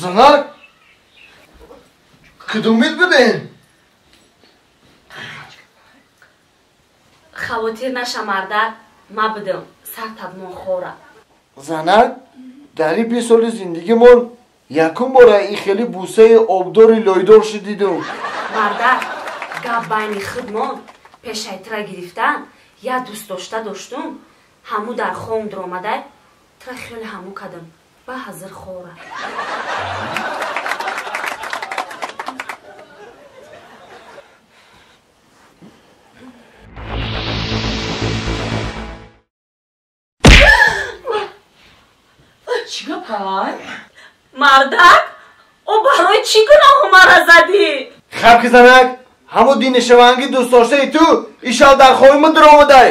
Занак кудумид будем? Хавотир наша мардак, ма будам, сар тадмон хора. Занак дар ин 20 соли зиндагимон якум бора ин хеле бусаи обдори лойдор шудидум. Мардак, гап байни худмон пешай тра гирифтан, я дӯст дошта доштум, ҳаму дар хом дуромадай, тра хеле ҳаму кадам, ба ҳазир хора. Чӣ гапай? Мардак, о барои чӣ гуноҳу мара задӣ? Хаб ки занак, ҳамун динишаванги дӯстдоштаи ту ишал дар хови ма дуромадай.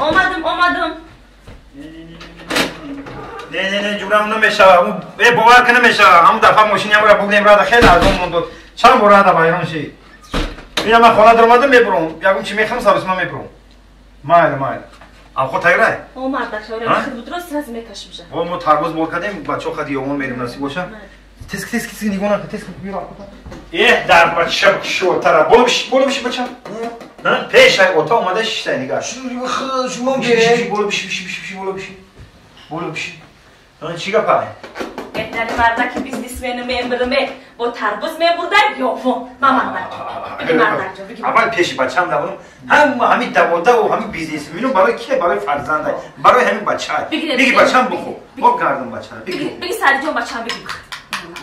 Омадам, омадам. Не, не, не, ҷурам намешава. Э, бовар ки намешава. Ҳамун дафъа мошини ҳамра бурдем рада хеле арзон мондод. Чанд бор рада вайрон шид. Ина ман хона даромадам мебурам. Ягон чи мехӯрам саросима мебурам. Майли, майли. Амхо тайёрай? О, мардак, шавра хир будро сразу мекашим жа. О, мо тарбуз бор кардем, бачаҳо хади ёвон мерим насиб боша. Тез тез тез нигоҳ накун, тез биёр. Э, дар бача шотара. Боло биши, боло биши бача. Ҳа? Пешай ота омада шиштай нигоҳ. Шумо биред. Боло биши, биши, биши, боло биши. Боло биши. Ҳа, чӣ гапай? Беҳтари мардаки бизнесмену мембириме, бо тарбуз мебурдай ёвон. Ма мардак. Биги мардак ҷон, биги. Аввал пеши бачаам давонам. Ҳама ҳамин даводаву ҳамин бизнесмену барои кие? Барои фарзандай, барои ҳамин бачаай. Биги бачаам бухӯ. Бо гардам бачаам. Биги, биги сариҷон бачаам биги.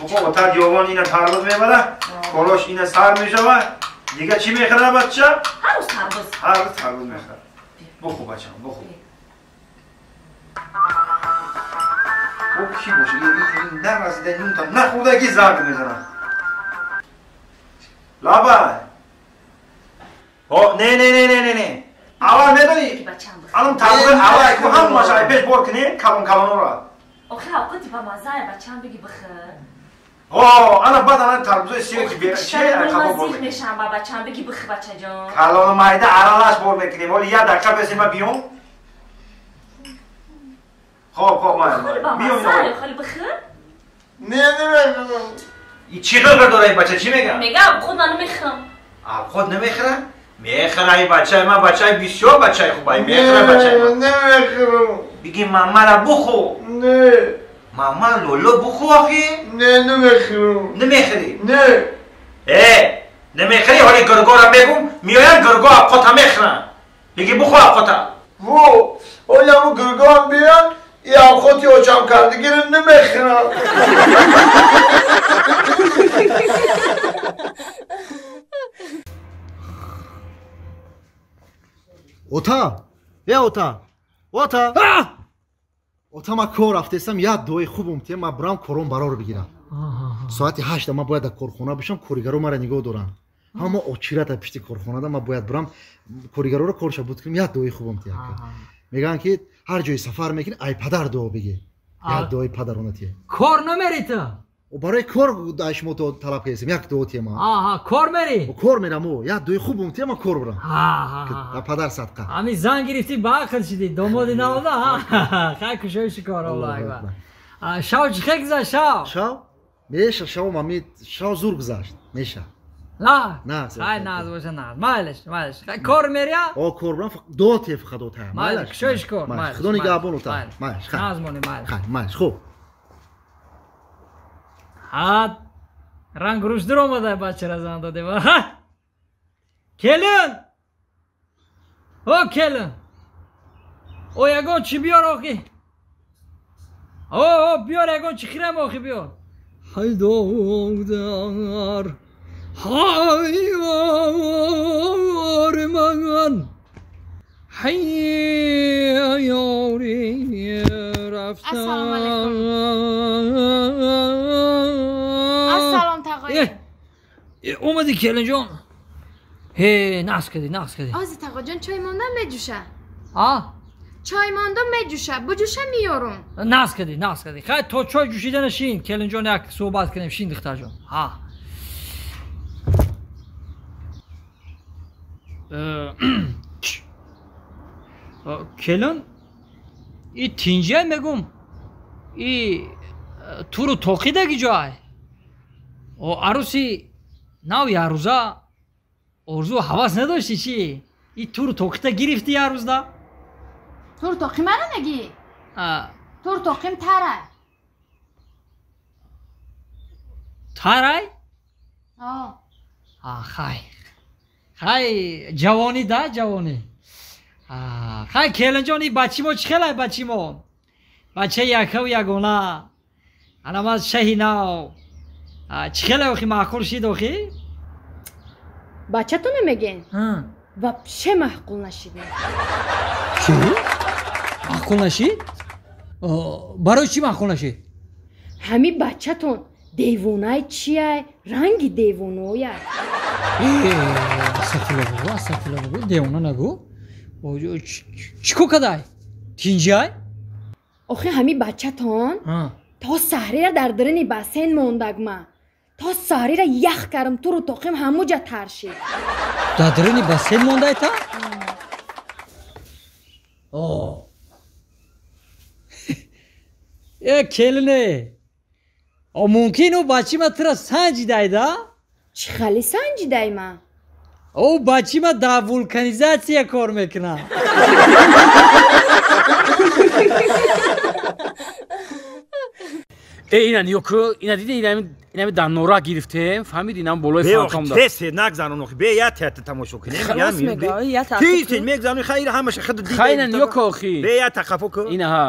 Бухӯ, отар ёвон ина тарбуз мебара, корош ина сар мешава. Дига чӣ мехӯрад бача? Ҳар рӯз тарбуз. Ҳар рӯз тарбуз мехӯрад. Бухӯ бачаам, бухӯ. О, ки боша? Нарасида нунта нахӯрдаги занг мезанам. Лабай. О, не, не, не, не, не, не. Аввал медонӣ? Алам тарбуз аввал ку ҳамааш ай пеш бор кунем, калон калонора. Охи авқати ба маззае бачаам биги бихӯр. О, ана баъд ана тарбузои сир ки бе чи қабо бор мекунем. Мешам ба бачаам биги бихӯр бачаҷон. Калону майда аралаш бор мекунем. Ҳоли як дақиқа бесем ма биём. Хоб, хоб, майли. Биём ино. Хеле бихӯр. Не, не, не. Чӣ ғилғил дора ин бача? Чӣ мегӯяд? Мегӯяд худ ман намехӯрам. Худ намехӯрад? Мехӯрад ин бачаи ман, бачаи бисёр бачаи хубай. Мехӯрад бачаи ман. Намехӯрам. Биги мамара бухӯ. Не. Мама лоло бухӯ охи? Не, намехӯрам. Намехӯрӣ? Не. Э, намехӯрӣ? Ҳоли гургора мегӯм, меоянд гурго абқота мехӯранд. Биги бухӯ абқота. Во, ҳоли ҳамун гургоам биёянд, ин абқоти очам кардагиро намехӯрам. Ота, э ота, ота. Ота, ма кор рафтесам, як дуои хуб умтия, ма бурам корон барор бигирам. Соати 8 ма бояд дар корхона бошам, коригаро мара нигоҳ доранд. Ҳама очирата пишти корхонада, ма бояд бурам коригароро корша буд кунам, як дуои хуб умтия. Мегӯянд ки ҳар ҷое сафар мекунӣ, ай падар дуо бигир. Як дуои падарона тия. Кор намери ту? Барои кор ай шумо талаб кардем, як дуо тия ма. Аҳа, кор мери? Кор мерам, о, як дуои хуб умтия, ма кор бурам. Ҳа. Падар садқа. Ҳамин зан гирифтӣ, ба ақл шидӣ, домоди навода, ҳа? Хай кушои шикор, Аллоҳу акбар. Шав чӣ хел гузашт, шав? Шав? Меша, шав мами, шав зур гузашт, меша. На? На. Хай наз боша, наз. Майлаш, майлаш. Хай кор мерия? О, кор бурам, дуо тия фақат ота. Майлаш, кушои шикор, майлаш. Худо нигаҳбон ота. Майлаш, хай. Наз монӣ, майлаш. Хай, майлаш, хуб. Ҳа, ранг рӯш дуромада бачара зан додем. Ҳа! Келин! О, келин! О, ягон чӣ биёр охи? О, о, биёр ягон чӣ хирам охи биёр. Ҳайдодар, ҳайёр ман, ҳайёри рафтан. Ассалому алайкум. Ассалом тағои. Омадӣ келинҷон? Ҳе, нақс кардӣ, нақс кардӣ. Ози тағоҷон чой мондам меҷӯша. А? Чой мондам меҷӯша, буҷӯша меёрум. Нақс кардӣ, нақс кардӣ. Хай то чой ҷӯшидана шин, келинҷон як суҳбат кунем, шин духтарҷон. Ҳа. Келин и тинҷия мегум и туру тоқидаги ҷой. О аруси нав ярӯза орзу ҳавас надошти чи? И туру тоқита гирифти ярӯзда? Туру тоқи мара мегӣ? Туру тоқим тарай. Тарай? Хай. Хай ҷавонӣ да ҷавонӣ. Хай келинҷон и бачи мо чӣ хелай бачи мо? Бачаи якаву ягона. Анамаз шаҳи нав. Чӣ хелай охи маъқул шид охи? Бачатона мегӯен? Вообще маъқул нашидем. Чӣ? Маъқул нашид? Барои чӣ маъқул нашид? Ҳами бачатон девонай чияй, ранги девонояй. Астағфирулло бобо, астағфирулло бобо, девона нагӯ. Чӣ кор кадай? Тинҷиай? Охи ҳами бачатон то саҳрира дар дарини бассейн мондагма. То саҳрира ях карм, туру тоқим ҳамуҷа тар шид. Дар дарини бассейн мондай та? Э келине. О мумкин ӯ бачима тура санҷидай да? Чӣ хали санҷидай ма? Ӯ бачима дар вулканизатсия кор мекунад. Ина ниёку, ина диди, инами дар нора гирифтем, фаҳмиди, инам болои фантом да. Тез нагзарон охи, бе я театр тамошо кунем, я ми. Тез мегзарони, хайр ҳамаша худ диди. Хай ина ниёку охи. Бе я тақафо ку. Ина ҳа.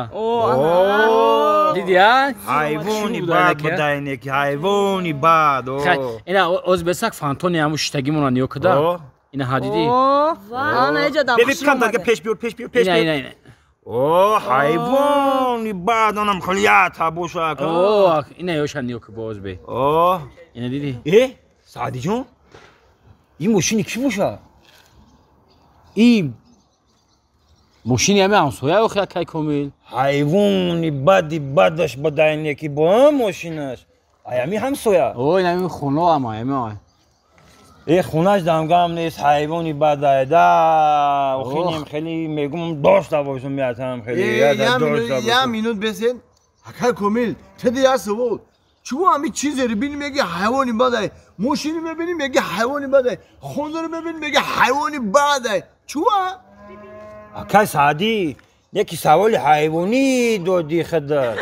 Диди а? Ҳайвони бад будай неки, ҳайвони бад. Хай, ина оз бесак фантони ҳаму шиштагимона ниёку да. Ина ҳа диди. Ана эҷа дам. Бе кам дарга пеш биёр, пеш биёр, пеш биёр. Ина ина. О, ҳайвони бад, анам хелията бошад. О, ина ёша ниёку боз бе. О, ина диди. Э, Саъдиҷон, ин мошини кӣ бошад? Ин мошини ҳами ҳамсоя охи акай Комил. Ҳайвони бади бадаш бадай неки бо мошинаш. Ай ҳами ҳамсоя. О, ин ҳами хона ама, ҳами ай. Э, хонаш дамгам нест, ҳайвони бадай да. Охинем хеле мегум дошта бошам меатам хеле. Я минут бесен. Акай Комил, теди я савол. Чӯ ҳами чизеро бинӣ меги ҳайвони бадай, мошини мебинӣ меги ҳайвони бадай, хонзаро мебинӣ меги ҳайвони бадай. Чӯа? Акай Саъдӣ, яки саволи ҳайвонӣ додӣ худат.